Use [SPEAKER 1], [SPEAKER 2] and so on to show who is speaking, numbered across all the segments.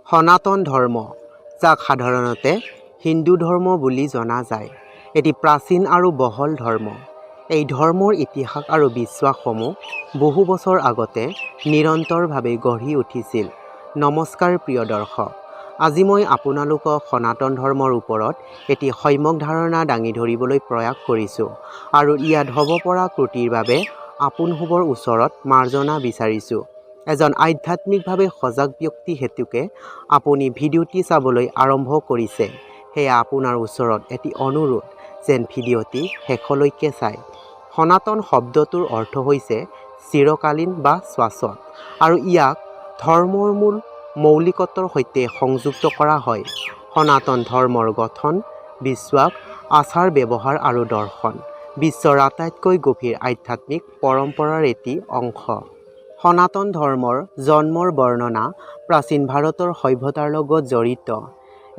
[SPEAKER 1] সনাতন ধৰ্ম, যাক সাধাৰণতে হিন্দু ধৰ্ম বুলি জনা যায়, এটি প্ৰাচীন আৰু বহল ধৰ্ম। এই ধৰ্মৰ ইতিহাস আৰু বিশ্বাসসমূহ বহু বছৰ আগতে নিৰন্তৰভাৱে গঢ়ি উঠিছিল। নমস্কাৰ প্ৰিয় দৰ্শক, আজি মই আপোনালোকক সনাতন ধৰ্মৰ ওপৰত এটি সম্যক ধাৰণা দাঙি ধৰিবলৈ প্ৰয়াস কৰিছোঁ আৰু ইয়াত হ'ব পৰা ত্ৰুটিৰ বাবে আপোনাসৱৰ ওচৰত মাৰ্জনা বিচাৰিছোঁ। এজন আধ্যাত্মিকভাৱে সজাগ ব্যক্তি হেতুকে আপুনি ভিডিঅ'টি চাবলৈ আৰম্ভ কৰিছে, সেয়া আপোনাৰ ওচৰত এটি অনুৰোধ যেন ভিডিঅ'টি শেষলৈকে চায়। সনাতন শব্দটোৰ অৰ্থ হৈছে চিৰকালীন বা শ্বাশ্বত আৰু ইয়াক ধৰ্মৰ মূল মৌলিকত্বৰ সৈতে সংযুক্ত কৰা হয়। সনাতন ধৰ্মৰ গঠন, বিশ্বাস, আচাৰ ব্যৱহাৰ আৰু দৰ্শন বিশ্বৰ আটাইতকৈ গভীৰ আধ্যাত্মিক পৰম্পৰাৰ এটি অংশ। সনাতন ধৰ্মৰ জন্মৰ বৰ্ণনা প্ৰাচীন ভাৰতৰ সভ্যতাৰ লগত জড়িত।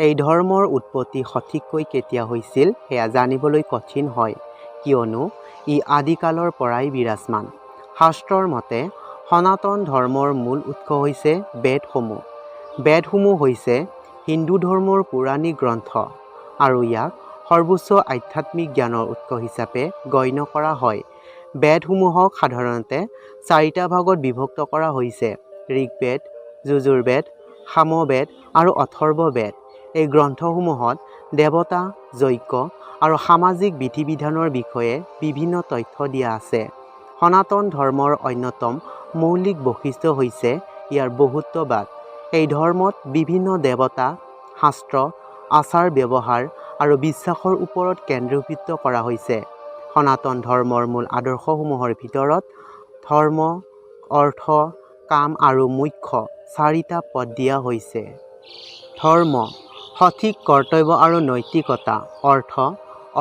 [SPEAKER 1] এই ধৰ্মৰ উৎপত্তি সঠিককৈ কেতিয়া হৈছিল সেয়া জানিবলৈ কঠিন হয়, কিয়নো ই আদিকালৰ পৰাই বিৰাজমান। শাস্ত্ৰৰ মতে সনাতন ধৰ্মৰ মূল উৎস হৈছে বেদসমূহ। বেদসমূহ হৈছে হিন্দু ধৰ্মৰ পৌৰাণিক গ্ৰন্থ আৰু ইয়াক সৰ্বোচ্চ আধ্যাত্মিক জ্ঞানৰ উৎস হিচাপে গণ্য কৰা হয়। বেদসমূহক সাধাৰণতে চাৰিটা ভাগত বিভক্ত কৰা হৈছে: ঋগ্বেদ, যজুৰ্বেদ, সামবেদ আৰু অথৰ্ববেদ। এই গ্ৰন্থসমূহত দেৱতা, যজ্ঞ আৰু সামাজিক বিধি বিধানৰ বিষয়ে বিভিন্ন তথ্য দিয়া আছে। সনাতন ধৰ্মৰ অন্যতম মৌলিক বৈশিষ্ট্য হৈছে ইয়াৰ বহুত্ববাদ। এই ধৰ্মত বিভিন্ন দেৱতা, শাস্ত্ৰ, আচাৰ ব্যৱহাৰ আৰু বিশ্বাসৰ ওপৰত কেন্দ্ৰীভূত কৰা হৈছে। সনাতন ধৰ্মৰ মূল আদৰ্শসমূহৰ ভিতৰত ধৰ্ম, অৰ্থ, কাম আৰু মোক্ষ চাৰিটা পদ দিয়া হৈছে। ধৰ্ম: সঠিক কৰ্তব্য আৰু নৈতিকতা। অৰ্থ: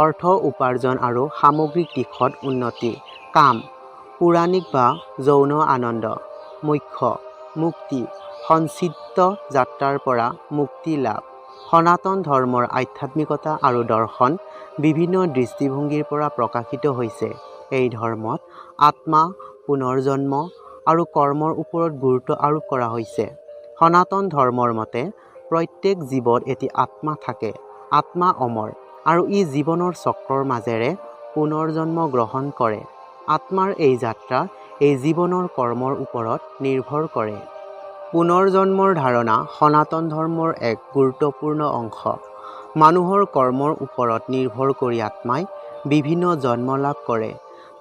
[SPEAKER 1] অৰ্থ উপাৰ্জন আৰু সামগ্ৰিক দিশত উন্নতি। কাম: পৌৰাণিক বা যৌন আনন্দ। মোক্ষ: মুক্তি, সঞ্চিত যাত্ৰাৰ পৰা মুক্তি লাভ। সনাতন ধৰ্মৰ আধ্যাত্মিকতা আৰু দৰ্শন বিভিন্ন দৃষ্টিভংগীৰ পৰা প্ৰকাশিত হৈছে। এই ধৰ্মত আত্মা, পুনৰ্জন্ম আৰু কৰ্মৰ ওপৰত গুৰুত্ব আৰোপ কৰা হৈছে। সনাতন ধৰ্মৰ মতে প্ৰত্যেক জীৱত এটি আত্মা থাকে। আত্মা অমৰ আৰু ই জীৱনৰ চক্ৰৰ মাজেৰে পুনৰ্জন্ম গ্ৰহণ কৰে। আত্মাৰ এই যাত্ৰা এই জীৱনৰ কৰ্মৰ ওপৰত নিৰ্ভৰ কৰে। পুনৰ্জন্মৰ ধাৰণা সনাতন ধৰ্মৰ এক গুৰুত্বপূৰ্ণ অংশ। মানুহৰ কৰ্মৰ ওপৰত নিৰ্ভৰ কৰি আত্মাই বিভিন্ন জন্ম লাভ কৰে।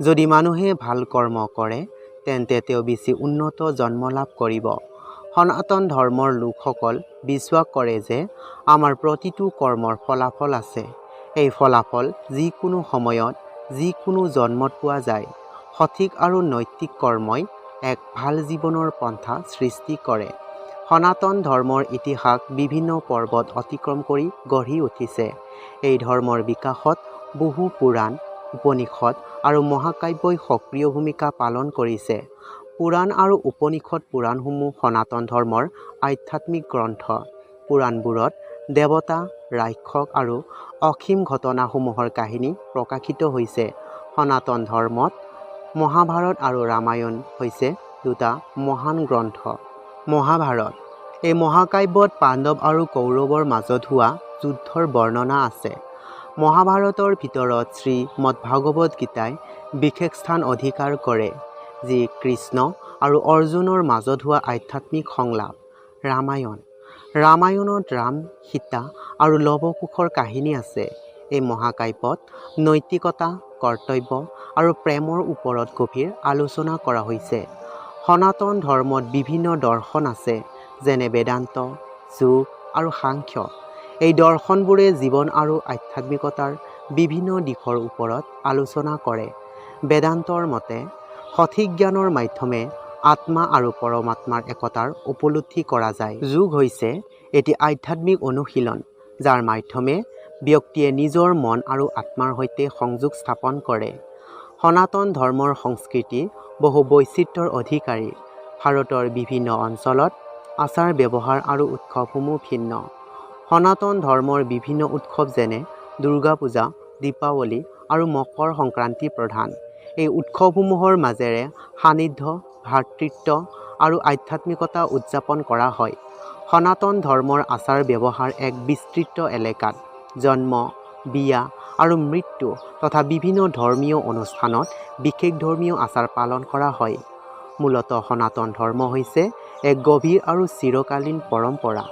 [SPEAKER 1] যদি মানুহে ভাল কৰ্ম কৰে, তেন্তে তেওঁ বেছি উন্নত জন্ম লাভ কৰিব। সনাতন ধৰ্মৰ লোকসকল বিশ্বাস কৰে যে আমাৰ প্ৰতিটো কৰ্মৰ ফলাফল আছে। এই ফলাফল যিকোনো সময়ত, যিকোনো জন্মত পোৱা যায়। সঠিক আৰু নৈতিক কৰ্মই এক ভাল জীৱনৰ পন্থা সৃষ্টি কৰে। সনাতন ধৰ্মৰ ইতিহাস বিভিন্ন পৰ্বত অতিক্ৰম কৰি গঢ়ি উঠিছে। এই ধৰ্মৰ বিকাশত বহু পুৰাণ, উপনিষদ আৰু মহাকাব্যই সক্ৰিয় ভূমিকা পালন কৰিছে। পুৰাণ আৰু উপনিষদ: পুৰাণসমূহ সনাতন ধৰ্মৰ আধ্যাত্মিক গ্ৰন্থ। পুৰাণবোৰত দেৱতা, ৰাক্ষস আৰু অসীম ঘটনাসমূহৰ কাহিনী প্ৰকাশিত হৈছে। সনাতন ধৰ্মত মহাভাৰত আৰু ৰামায়ণ হৈছে দুটা মহান গ্ৰন্থ। মহাভাৰত: এই মহাকাব্যত পাণ্ডৱ আৰু কৌৰৱৰ মাজত হোৱা যুদ্ধৰ বৰ্ণনা আছে। মহাভাৰতৰ ভিতৰত শ্ৰীমদ্ভাগৱত গীতাই বিশেষ স্থান অধিকাৰ কৰে, যি কৃষ্ণ আৰু অৰ্জুনৰ মাজত হোৱা আধ্যাত্মিক সংলাপ। ৰামায়ণ: ৰামায়ণত ৰাম, সীতা আৰু লৱ-কুশৰ কাহিনী আছে। এই মহাকাব্যত নৈতিকতা, কৰ্তব্য আৰু প্ৰেমৰ ওপৰত গভীৰ আলোচনা কৰা হৈছে। সনাতন ধৰ্মত বিভিন্ন দৰ্শন আছে, যেনে বেদান্ত, যোগ আৰু সাংখ্য। এই দৰ্শনবোৰে জীৱন আৰু আধ্যাত্মিকতাৰ বিভিন্ন দিশৰ ওপৰত আলোচনা কৰে। বেদান্তৰ মতে সঠিক জ্ঞানৰ মাধ্যমে আত্মা আৰু পৰমাত্মাৰ একতাৰ উপলব্ধি কৰা যায়। যোগ হৈছে এটি আধ্যাত্মিক অনুশীলন, যাৰ মাধ্যমে ব্যক্তিয়ে নিজৰ মন আৰু আত্মাৰ সৈতে সংযোগ স্থাপন কৰে। সনাতন ধৰ্মৰ সংস্কৃতি বহু বৈচিত্ৰ্যৰ অধিকাৰী। ভাৰতৰ বিভিন্ন অঞ্চলত আচাৰ ব্যৱহাৰ আৰু উৎসৱসমূহ ভিন্ন। সনাতন ধৰ্মৰ বিভিন্ন উৎসৱ যেনে দুৰ্গা পূজা, দীপাৱলী আৰু মকৰ সংক্ৰান্তি প্ৰধান। এই উৎসৱসমূহৰ মাজেৰে সান্নিধ্য, ভাতৃত্ব আৰু আধ্যাত্মিকতা উদযাপন কৰা হয়। সনাতন ধৰ্মৰ আচাৰ ব্যৱহাৰ এক বিস্তৃত এলেকাত জন্ম, বিয়া আৰু মৃত্যু তথা বিভিন্ন ধৰ্মীয় অনুষ্ঠানত বিশেষ ধৰ্মীয় আচাৰ পালন কৰা হয়। মূলতঃ সনাতন ধৰ্ম হৈছে এক গভীৰ আৰু চিৰকালীন পৰম্পৰা,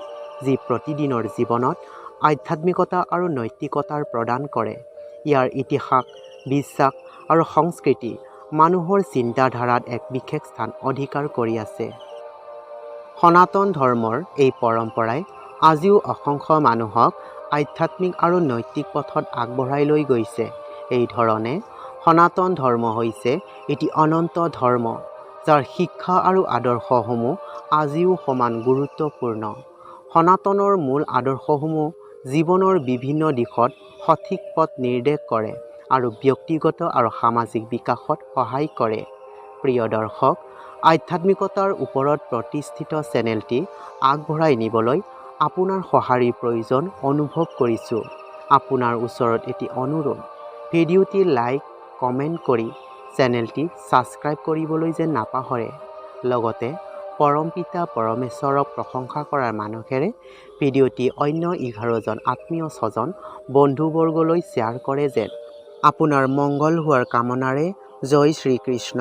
[SPEAKER 1] যি প্ৰতিদিনৰ জীৱনত আধ্যাত্মিকতা আৰু নৈতিকতাৰ প্ৰদান কৰে। ইয়াৰ ইতিহাস, বিশ্বাস আৰু সংস্কৃতি মানুহৰ চিন্তাধাৰাত এক বিশেষ স্থান অধিকাৰ কৰি আছে। সনাতন ধৰ্মৰ এই পৰম্পৰাই আজিও অসংখ্য মানুহক আধ্যাত্মিক আৰু নৈতিক পথত আগবঢ়াই লৈ গৈছে। এই ধৰণে সনাতন ধৰ্ম হৈছে এটি অনন্ত ধৰ্ম, যাৰ শিক্ষা আৰু আদৰ্শসমূহ আজিও সমান গুৰুত্বপূৰ্ণ। সনাতনৰ মূল আদৰ্শসমূহ জীৱনৰ বিভিন্ন দিশত সঠিক পথ নিৰ্দেশ কৰে আৰু ব্যক্তিগত আৰু সামাজিক বিকাশত সহায় কৰে। প্ৰিয় দৰ্শক, আধ্যাত্মিকতাৰ ওপৰত প্ৰতিষ্ঠিত চেনেলটি আগবঢ়াই নিবলৈ আপোনাৰ সঁহাৰিৰ প্ৰয়োজন অনুভৱ কৰিছোঁ। আপোনাৰ ওচৰত এটি অনুৰোধ, ভিডিঅ'টি লাইক, কমেণ্ট কৰি চেনেলটি ছাবস্ক্ৰাইব কৰিবলৈ যেন নাপাহৰে। লগতে পৰমপিতা পৰমেশ্বৰক প্ৰশংসা কৰাৰ মানসেৰে ভিডিঅ'টি অন্য 11জন আত্মীয় স্বজন, বন্ধুবৰ্গলৈ শ্বেয়াৰ কৰে যেন। আপোনাৰ মংগল হোৱাৰ কামনাৰে জয় শ্ৰীকৃষ্ণ।